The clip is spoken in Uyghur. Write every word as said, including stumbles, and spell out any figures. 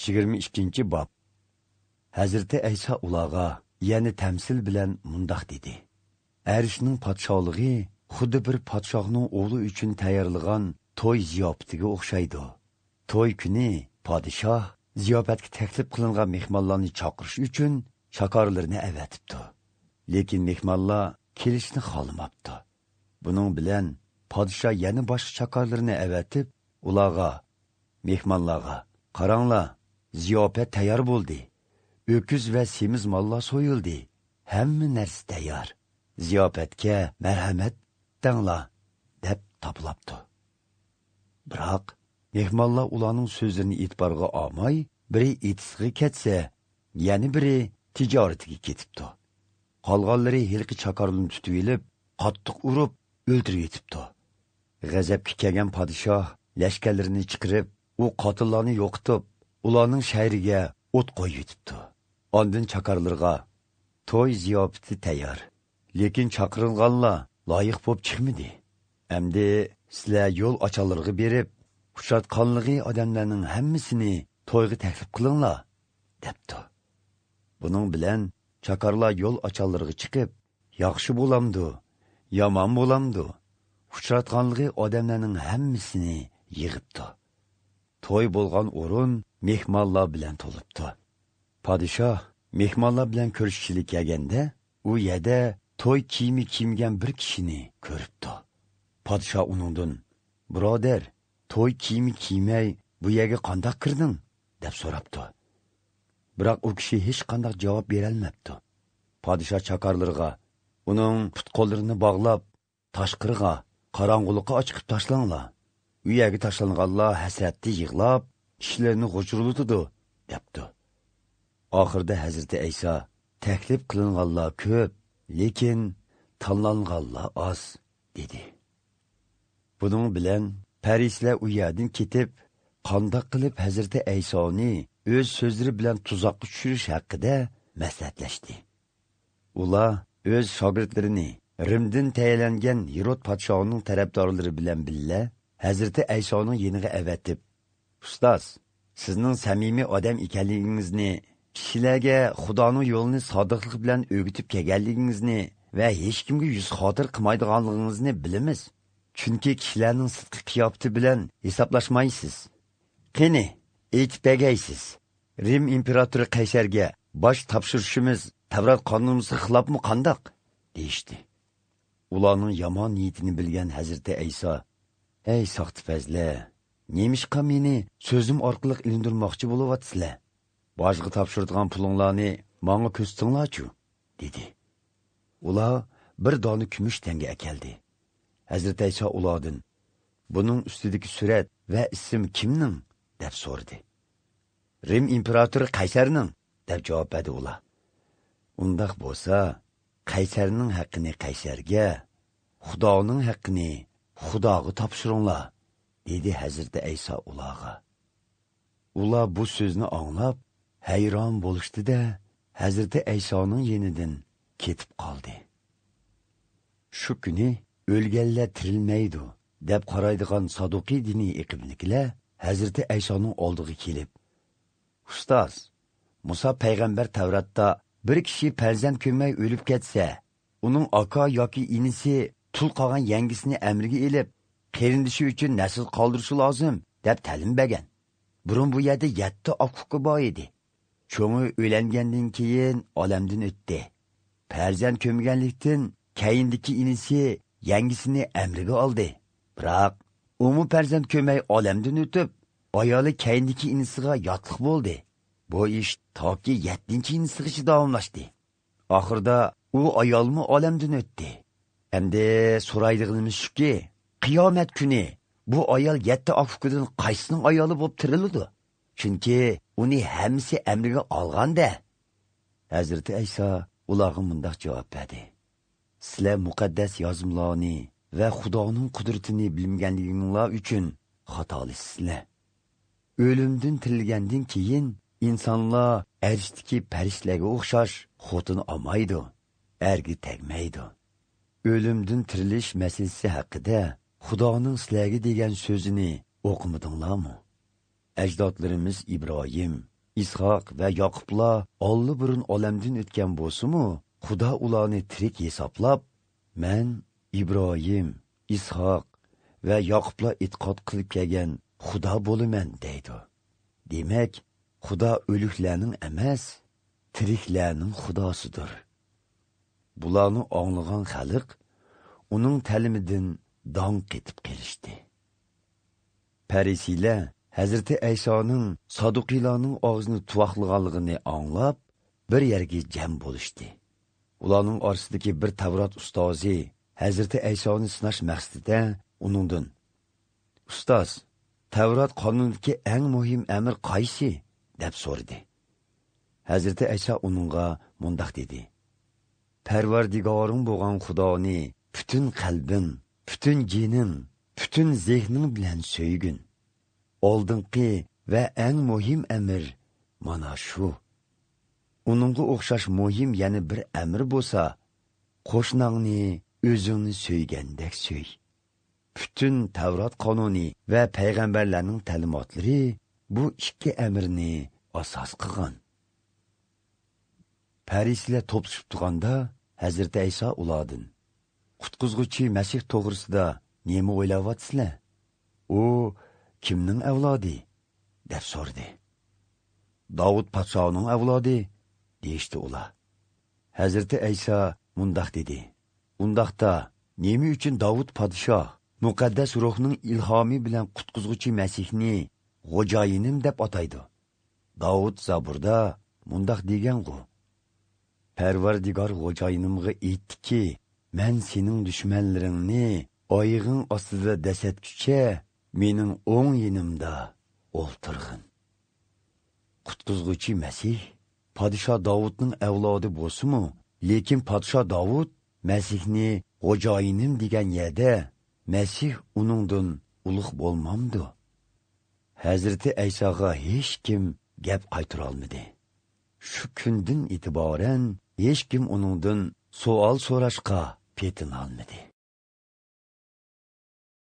يىگىرمە ئىككىنچى باب. ھەزرىتى ئەيسا ئۇلارغا يەنە تەمسىل بىلەن مۇنداق دېدى: ئەرشنىڭ پادىشاھلىقى خۇددى بىر پادىشاھنىڭ ئوغلى ئۈچۈن تەييارلىغان توي زىياپىتىگە ئوخشايدۇ. توي كۈنى پادىشاھ زىياپەتكە تەكلىپ قىلىنغان مېھمانلارنى چاقىرىش ئۈچۈن چاكارلىرىنى ئەۋەتىپتۇ. لېكىن مېھمانلار كېلىشنى خالىماپتۇ. بۇنىڭ بىلەن پادىشاھ يەنە باشقا چاكارلىرىنى ئەۋەتىپ، ئۇلارغا، مېھمانلارغا: «قاراڭلار، زىياپەت تەييار بولدى. ئۆكۈز ۋە سېمىز ماللار سويۇلدى. ھەممە نەرسە تەييار. زىياپەتكە مەرھەمەت دەڭلار» دەپ تاپىلاپتۇ. بىراق، مېھمانلار ئۇلارنىڭ سۆزلىرىنى ئېتىبارغا ئالماي، بىرى ئېتىزغا كەتسە، يەنە بىرى تىجارىتىگە كېتىپتۇ. قالغانلىرى ھېلىقى چاكارلىرىنى تۇتۇۋېلىپ، قاتتىق ئۇرۇپ، ئۆلتۈرۈۋېتىپتۇ. غەزەپكە كەلگەن پادىشاھ لەشكەرلىرىنى چىقىرىپ، ئۇ قاتىللارنى يوقىتىپ، ئۇلارنىڭ شەھىرىگە ئوت قويۇۋېتىپتۇ. ئاندىن چاكارلىرىغا: «توي زىياپىتى تەييار، لېكىن چاقىرىلغانلار لايىق بولۇپ چىقمىدى. ئەمدى سىلەر يول ئاچانلىرىغا بېرىپ، ئۇچراتقانلىقى ئادەملەرنىڭ ھەممىسىنى تويغا تەكلىپ قىلىڭلار» دەپتۇ. بۇنىڭ بىلەن چاكارلار يول ئاچانلىرىغا چىقىپ، ياخشى بولامدۇ، يامان بولامدۇ، ئۇچراتقانلىقى ئادەملەرنىڭ ھەممىسىنى يىغىپتۇ. توي بولغان ئورۇن مېھمانلار بىلەن تولۇپتۇ. پادىشاھ مېھمانلار بىلەن كۆرۈشكىلى كەلگەندە، ئۇ يەردە توي كىيىمى كىيمىگەن بىر كىشىنى كۆرۈپتۇ. پادىشاھ ئۇنىڭدىن: «بۇرادەر، توي كىيىمى كىيمەي بۇ يەرگە قانداق كىردىڭ؟» دەپ سوراپتۇ. بىراق ئۇ كىشى ھېچقانداق جاۋاب بېرەلمەپتۇ. پادىشاھ چاكارلىرىغا: «ئۇنىڭ پۇت-قوللىرىنى باغلاپ، تاشقىرىغا، قاراڭغۇلۇققا ئاچىقىپ تاشلاڭلار. ئۇ يەرگە تاشلانغانلار ھەسرەتتە يىغلاپ، ئىچلىرىنى غۇچۇرلىتىدۇ» دەپتۇ. ئاخىرىدا ھەزرىتى ئەيسا: «تەكلىپ قىلىنغانلار كۆپ، لېكىن تاللانغانلار ئاز» دېدى. بۇنىڭ بىلەن پەرىسىيلەر ئۇ يەردىن كېتىپ، قانداق قىلىپ ھەزرىتى ئەيسانى ئۆز سۆزلىرى بىلەن تۇزاققا چۈشۈرۈش ھەققىدە مەسلىھەتلەشتى. ئۇلار ئۆز شاگىرتلىرىنى رىمدىن تەيىنلەنگەن ھېرود پادىشاھىنىڭ تەرەپدارلىرى بىلەن بىللە ھەزرىتى ئەيسانىڭ يېنىغا ئەۋەتىپ: «ئۇستاز، سىزنىڭ سەمىمىي ئادەم ئىكەنلىكىڭىزنى، كىشىلەرگە خۇدانىڭ يولىنى سادىقلىق بىلەن ئۆگىتىپ كەلگەنلىكىڭىزنى ۋە ھېچكىمگە يۈز خاتىرە قىلمايدىغانلىقىڭىزنى بىلىمىز. چۈنكى كىشىلەرنىڭ سىرتقى قىياپىتى بىلەن ھېسابلاشمايسىز. قېنى، ئېيتىپ بەرگەيسىز، رىم ئىمپېراتورى قەيسەرگە باش تاپشۇرۇشىمىز تەۋرات قانۇنىمىزغا خىلاپمۇ قانداق؟» دېيىشتى. ئۇلارنىڭ يامان نىيىتىنى بىلگەن ھەزرىتى ئەيسا: «ئەي ساختىپەزلەر، نېمىشقا مېنى سۆزۈم ئارقىلىق ئىلىندۇرماقچى بولۇۋاتىسىلەر؟ باجغا تاپشۇرىدىغان پۇلۇڭلارنى ماڭا كۆرسىتىڭلارچۇ؟» دېدى. ئۇلار بىر دانە كۈمۈش تەڭگە ئەكەلدى. ھەزرىتى ئەيسا ئۇلاردىن: «بۇنىڭ ئۈستىدىكى سۈرەت ۋە ئىسىم كىمنىڭ؟» دەپ سورىدى. «رىم ئىمپېراتورى قەيسەرنىڭ» دەپ جاۋاب بەردى ئۇلار. «ئۇنداق بولسا، قەيسەرنىڭ ھەققىنى قەيسەرگە، خۇدانىڭ ھەققىنى خۇداغا تاپشۇرۇڭلار» دېدى ھەزرىتى ئەيسا ئۇلارغا. ئۇلار بۇ سۆزنى ئاڭلاپ، ھەيران بولۇشتى-دە، ھەزرىتى ئەيسانىڭ يېنىدىن كېتىپ قالدى. شۇ كۈنى «ئۆلگەنلەر تىرىلمەيدۇ» دەپ قارايدىغان سادۇقىي دىنىي ئېقىمدىكىلەر ھەزرىتى ئەيسانىڭ ئالدىغا كېلىپ: «ئۇستاز، مۇسا پەيغەمبەر تەۋراتتا بىر كىشى پەرزەنت كۆرمەي ئۆلۈپ كەتسە، ئۇنىڭ ئاكا ياكى ئىنىسى تۇل قالغان يەڭگىسىنى ئەمرىگە ئېلىپ، قېرىندىشى ئۈچۈن نەسىل قالدۇرۇشى لازىم، دەپ تەلىم بەرگەن. بۇرۇن بۇ يەردە يەتتە ئاكا-ئۇكا بار ئىدى. چوڭى ئۆيلەنگەندىن كېيىن ئالەمدىن ئۆتتى. پەرزەنت كۆرمىگەنلىكتىن، كەينىدىكى ئىنىسى يەڭگىسىنى ئەمرىگە ئالدى. بىراق، ئۇمۇ پەرزەنت كۆرمەي ئالەمدىن ئۆتۈپ، ئايالى كەينىدىكى ئىنىسىغا ياتلىق بولدى. بۇ ئىش تاكى يەتتىنچى ئىنىسىغىچە داۋاملاشتى. ئاخىرىدا ئۇ ئايالمۇ ئالەمدىن ئۆتتى. ئەمدى سورايدىغىنىمىز شۇكى، قىيامەت كۈنى بۇ ئايال يەتتە ئاكا-ئۇكىدىن قايسىنىڭ ئايالى بولۇپ تىرىلىدۇ؟ چۈنكى ئۇنى ھەممىسى ئەمرىگە ئالغان-دە.» ھەزرىتى ئەيسا ئۇلارغا مۇنداق جاۋاب بەردى: «سىلەر مۇقەددەس يازمىلارنى ۋە خۇدانىڭ قۇدرىتىنى بىلمىگەنلىكىڭلار ئۈچۈن خاتالىشىسىلەر. ئۆلۈمدىن تىرىلگەندىن كېيىن، ئىنسانلار ئەرشتىكى پەرىشتىلەرگە ئوخشاش خوتۇن ئالمايدۇ، ئەرگە تەگمەيدۇ. ئۆلۈمدىن تىرىلىش مەسىلىسى ھەققىدە خۇدانىڭ سىلەرگە دېگەن سۆزىنى ئوقۇمىدىڭلارمۇ؟ ئەجدادلىرىمىز ئىبراھىم، ئىسھاق ۋە ياقۇپلار ئاللىبۇرۇن ئالەمدىن ئۆتكەن بولسىمۇ، خۇدا ئۇلارنى تىرىك ھېسابلاپ، «مەن ئىبراھىم، ئىسھاق ۋە ياقۇپلار ئېتىقاد قىلىپ كەلگەن خۇدا بولىمەن» دەيدۇ. دېمەك، خۇدا ئۆلۈكلەرنىڭ ئەمەس، تىرىكلەرنىڭ خۇداسىدۇر. بۇلارنى ئاڭلىغان خەلق ئۇنىڭ تەلىمىدىن داڭ قېتىپ قېلىشتى. پەرىسىيلەر ھەزرىتى ئەيسانىڭ سادۇقىيلارنىڭ ئاغزىنى تۇۋاقلىغانلىقىنى ئاڭلاپ، بىر يەرگە جەم بولۇشتى. ئۇلارنىڭ ئارىسىدىكى بىر تەۋرات ئۇستازى ھەزرىتى ئەيسانى سىناش مەقسىتىدە ئۇنىڭدىن، «ئۇستاز، تەۋرات قانۇنىدىكى ئەڭ مۇھىم ئەمىر قايسى؟» دەپ سورىدى. ھەزرىتى ئەيسا ئۇنىڭغا مۇنداق دېدى: «پەرۋەردىگارىڭ بولغان خۇدانى پۈتۈن قەلبىڭ، پۈتۈن جېنىڭ، پۈتۈن زېھنىڭ بىلەن سۆيگىن. ئالدىنقى ۋە ئەڭ مۇھىم ئەمىر مانا شۇ. ئۇنىڭغا ئوخشاش مۇھىم يەنە بىر ئەمىر بولسا، قوشناڭنى ئۆزۈڭنى سۆيگەندەك سۆي.» پۈتۈن تەۋرات قانۇنى ۋە پەيغەمبەرلەرنىڭ تەلىماتلىرى بۇ ئىككى ئەمىرنى ئاساس قىلغان. پەرىسىيلەر توپلىشىپ تۇرغاندا، ھەزرىتى ئەيسا ئۇلاردىن، «قۇتقۇزغۇچى مەسىھ توغرىسىدا نېمە ئويلاۋاتىسىلەر؟ ئۇ كىمنىڭ ئەۋلادى؟» دەپ سورىدى. «داۋۇت پادىشاھنىڭ ئەۋلادى» دېيىشتى ئۇلار. ھەزرىتى ئەيسا مۇنداق دېدى: «ئۇنداقتا، نېمە ئۈچۈن داۋۇت پادىشاھ مۇقەددەس روھنىڭ ئىلھامى بىلەن قۇتقۇزغۇچى مەسىھنى خوجايىنىم دەپ ئاتايدۇ؟ داۋۇت زابۇردا مۇنداق دېگەنغۇ: پەرۋەردىگار خوجايىنىمغا ئېيتتىكى، مەن سېنىڭ دۈشمەنلىرىڭنى ئايىغىڭ ئاستىدا دەسسەتكۈچە مېنىڭ ئوڭ يېنىمدا ئولتۇرغىن.» قۇتقۇزغۇچى مەسىھ پادىشاھ داۋۇتنىڭ ئەۋلادى بولسىمۇ، لېكىن پادىشاھ داۋۇت مەسىھنى خوجايىنىم دېگەن يەردە، مەسىھ ئۇنىڭدىن ئۇلۇغ بولمامدۇ؟ ھەزرىتى ئەيساغا ھېچكىم گەپ قايتۇرالمىدى. شۇ كۈندىن ئېتىبارەن ھېچكىم ئۇنىڭدىن سوئال سوراشقا پېتىنالمىدى.